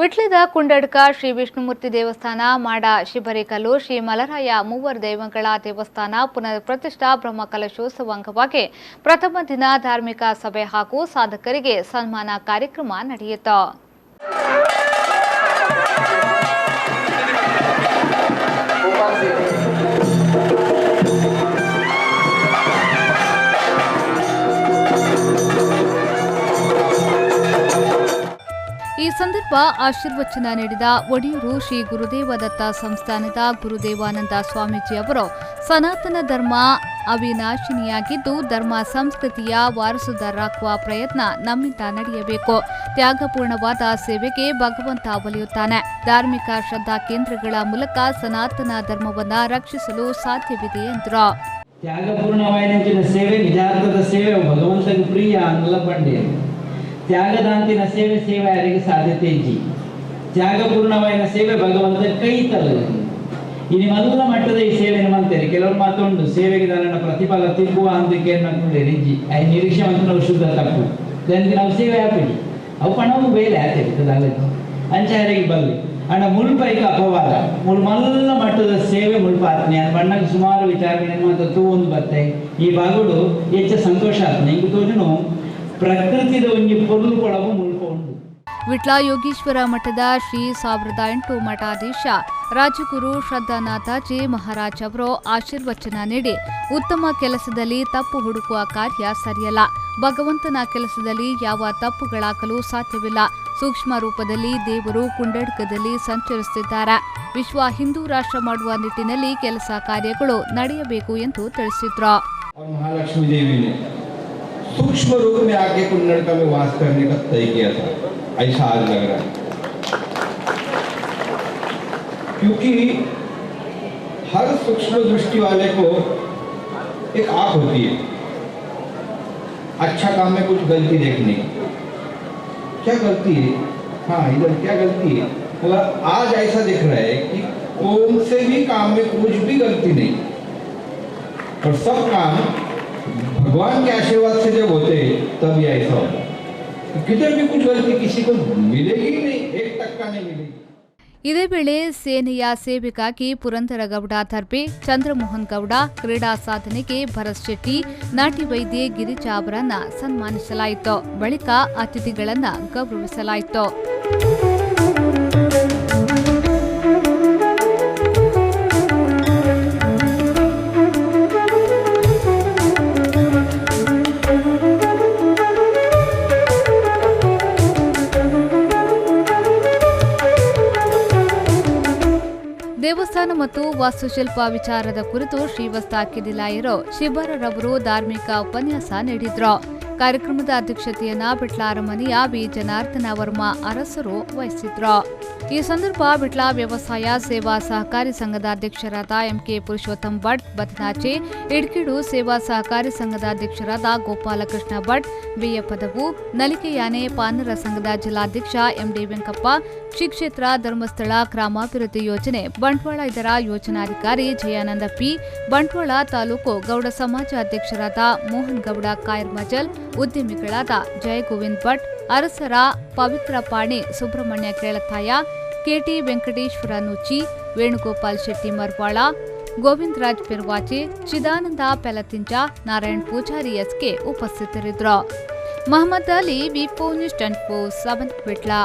ವಿಟ್ಲದ ಕುಂಡಡ್ಕ ಶ್ರೀ ವಿಷ್ಣುಮೂರ್ತಿ ದೇವಸ್ಥಾನ, ಮಾಡ ಶಿಬರಿಕಲ್ಲು ಶ್ರೀ ಮಲರಾಯ ಮೂವರು ದೈವಗಳ ದೇವಸ್ಥಾನ ಪುನರ್ ಪ್ರತಿಷ್ಠಾ ಬ್ರಹ್ಮಕಲಶೋತ್ಸವ ಅಂಗವಾಗಿ ಪ್ರಥಮ ದಿನ ಧಾರ್ಮಿಕ ಸಭೆ ಹಾಗೂ ಸಾಧಕರಿಗೆ ಸನ್ಮಾನ ಕಾರ್ಯಕ್ರಮ ನಡೆಯಿತು. ಈ ಸಂದರ್ಭ ಆಶೀರ್ವಚನ ನೀಡಿದ ಒಡಿಯೂರು ಶ್ರೀ ಗುರುದೇವ ದತ್ತ ಸಂಸ್ಥಾನದ ಗುರುದೇವಾನಂದ ಸ್ವಾಮೀಜಿ ಅವರು ಸನಾತನ ಧರ್ಮ ಅವಿನಾಶಿನಿಯಾಗಿದ್ದು ಧರ್ಮ ಸಂಸ್ಕೃತಿಯ ವಾರಸುದಾರರಾಗುವ ಪ್ರಯತ್ನ ನಮ್ಮಿಂದ ನಡೆಯಬೇಕು. ತ್ಯಾಗಪೂರ್ಣವಾದ ಸೇವೆಗೆ ಭಗವಂತ ಒಲಿಯುತ್ತಾನೆ. ಧಾರ್ಮಿಕ ಶ್ರದ್ಧಾ ಕೇಂದ್ರಗಳ ಮೂಲಕ ಸನಾತನ ಧರ್ಮವನ್ನು ರಕ್ಷಿಸಲು ಸಾಧ್ಯವಿದೆ ಎಂದರು. ತ್ಯಾಗಪೂರ್ಣವಾದ ಸೇವೆ ನಿಜಾರ್ಥದ ಸೇವೆ ಭಗವಂತನ ಪ್ರಿಯ ಅನ್ನಲ್ಲ ಬಂಡೆ. ತ್ಯಾಗದಾಂತಿನ ಸೇವೆ ಸೇವೆ ಯಾರಿಗೆ ಸಾಧ್ಯತೆ ಇಜ್ಜಿ. ತ್ಯಾಗಪೂರ್ಣವಾದ ಸೇವೆ ಭಗವಂತ ಕೈ ತಲ್ಲ. ಈ ನಿಮ್ಮೆಲ್ಲ ಮಟ್ಟದ ಈ ಸೇವೆ ನಿಮ್ಮಂತೇರಿ ಕೆಲವರು ಮಾತುಂಟು ಸೇವೆಗೆ ದಾರಣ ಪ್ರತಿಫಲ ತಿಕ್ಕುವ ಅಂತ ಇಜ್ಜಿ. I ನಿರೀಕ್ಷೆ ಅಂತ ನಾವು ಶುದ್ಧ ತಪ್ಪು దానికి ನಾವು ಸೇವೆ ಹಾಪಿಡಿ ಅವು ಪಣವು ಬೇಲೆ ಆತೇರಿ ಅಂಚಾರಿಗೆ ಬಲ್ಲಿ ಅಂಡ ಮುಲ್ಪೈಕ ಅಪವಾದ ಮುಳ್ ಮಲ್ಲ ಮಟ್ಟದ ಸೇವೆ ಮುಳ್ಪಾತ್ನೆ ಅದು ಬಣ್ಣಕ್ಕೆ ಸುಮಾರು ವಿಚಾರಗಳೇನು ಅಂತ ತೂ ಒಂದು ಬತ್ತೆ. ಈ ಭಾಗಡು ಹೆಚ್ಚು ಸಂತೋಷ ಆತ್ನೆ ಇಂಗು ತೋಜುನು ಪ್ರಕೃತಿದ ಒಂಜಿ ಪೊರ್ಲು ಕೊಳವು ಮುಳ್ಕೊಂಡು. ವಿಟ್ಲ ಯೋಗೀಶ್ವರ ಮಠದ ಶ್ರೀ 1008 ಮಠಾಧೀಶ ರಾಜಗುರು ಶ್ರದ್ಧಾನಾಥಾಜಿ ಮಹಾರಾಜ್ ಅವರು ಆಶೀರ್ವಚನ ನೀಡಿ ಉತ್ತಮ ಕೆಲಸದಲ್ಲಿ ತಪ್ಪು ಹುಡುಕುವ ಕಾರ್ಯ ಸರಿಯಲ್ಲ. ಭಗವಂತನ ಕೆಲಸದಲ್ಲಿ ಯಾವ ತಪ್ಪುಗಳಾಗಲು ಸಾಧ್ಯವಿಲ್ಲ. ಸೂಕ್ಷ್ಮ ರೂಪದಲ್ಲಿ ದೇವರು ಕುಂಡಡ್ಕದಲ್ಲಿ ಸಂಚರಿಸುತ್ತಿದ್ದಾರೆ. ವಿಶ್ವ ಹಿಂದೂ ರಾಷ್ಟ್ರ ಮಾಡುವ ನಿಟ್ಟಿನಲ್ಲಿ ಕೆಲಸ ಕಾರ್ಯಗಳು ನಡೆಯಬೇಕು ಎಂದು ತಿಳಿಸಿದರು. सूक्ष्म रूप में आके कुंडलका में वास करने का तय किया था, ऐसा आज लग रहा है। क्योंकि हर सूक्ष्म दृष्टि वाले को एक आंख होती है अच्छा काम में कुछ गलती देखने की। क्या गलती है, हाँ इधर क्या गलती है, मगर आज ऐसा दिख रहा है कि कौन से भी काम में कुछ भी गलती नहीं और सब काम भगवान के आशीर्वाद से जब होते हैं तब ये ऐसा होता है। किधर भी कुछ गलती किसी को मिलेगी नहीं, एक टक्का नहीं मिलेगी। ಇದೇ ವೇಳೆ ಸೇನೆಯ ಸೇವೆಗಾಗಿ ಪುರಂದರಗೌಡ ದರ್ಬೆ, ಚಂದ್ರಮೋಹನ್ ಗೌಡ, ಕ್ರೀಡಾ ಸಾಧನೆಗೆ ಭರತ್ ಶೆಟ್ಟಿ, ನಾಟಿ ವೈದ್ಯೆ ಗಿರಿಜಾ ಅವರನ್ನ ಸನ್ಮಾನಿಸಲಾಯಿತು. ಬಳಿಕ ಅತಿಥಿಗಳನ್ನ ಗೌರವಿಸಲಾಯಿತು. ದೇವಸ್ಥಾನ ಮತ್ತು ವಾಸ್ತುಶಿಲ್ಪ ವಿಚಾರದ ಕುರಿತು ಶ್ರೀವಸ್ತ ಕಿದಿಲಾಯರು ಶಿಬರರವರು ಧಾರ್ಮಿಕ ಉಪನ್ಯಾಸ ನೀಡಿದ್ರು. ಕಾರ್ಯಕ್ರಮದ ಅಧ್ಯಕ್ಷತೆಯನ್ನ ವಿಟ್ಲ ಅರಮನೆಯ ವಿ ಜನಾರ್ದನ ವರ್ಮ ಅರಸರು ವಹಿಸಿದ್ರು. ಈ ಸಂದರ್ಭ ವಿಟ್ಲ ವ್ಯವಸಾಯ ಸೇವಾ ಸಹಕಾರಿ ಸಂಘದ ಅಧ್ಯಕ್ಷರಾದ ಎಂಕೆ ಪುರುಷೋತ್ತಮ್ ಭಟ್ ಬದನಾಚೆ, ಇಡ್ಕಿಡು ಸೇವಾ ಸಹಕಾರಿ ಸಂಘದ ಅಧ್ಯಕ್ಷರಾದ ಗೋಪಾಲಕೃಷ್ಣ ಭಟ್, ಬಿಯಪದವು, ನಲಿಕೆಯಾನೆ ಪಾನರ ಸಂಘದ ಜಿಲ್ಲಾಧ್ಯಕ್ಷ ಎಂಡಿ ವೆಂಕಪ್ಪ, ಶ್ರೀ ಕ್ಷೇತ್ರ ಧರ್ಮಸ್ಥಳ ಗ್ರಾಮಾಭಿವೃದ್ಧಿ ಯೋಜನೆ ಬಂಟ್ವಾಳ ಇದರ ಯೋಜನಾಧಿಕಾರಿ ಜಯಾನಂದ ಪಿ, ಬಂಟ್ವಾಳ ತಾಲೂಕು ಗೌಡ ಸಮಾಜ ಅಧ್ಯಕ್ಷರಾದ ಮೋಹನ್ ಗೌಡ ಕಾಯರ್ಮಜಲ್, ಉದ್ಯಮಿಗಳಾದ ಜಯಗೋವಿಂದ್ ಭಟ್, ಅರಸರ ಪವಿತ್ರ ಪಾಣಿ ಸುಬ್ರಹ್ಮಣ್ಯ ಕೇಳತ್ತಾಯ, ಕೆಟಿ ವೆಂಕಟೇಶ್ವರ ನುಚಿ, ವೇಣುಗೋಪಾಲ್ ಶೆಟ್ಟಿ ಮರ್ವಾಳ, ಗೋವಿಂದರಾಜ್ ಪೆರ್ವಾಚೆ, ಚಿದಾನಂದ ಪೆಲತಿಂಜ, ನಾರಾಯಣ್ ಪೂಜಾರಿ ಎಸ್ಕೆ ಉಪಸ್ಥಿತರಿದ್ದರು. Mohammed Ali, V4 News 24/7, Vitla.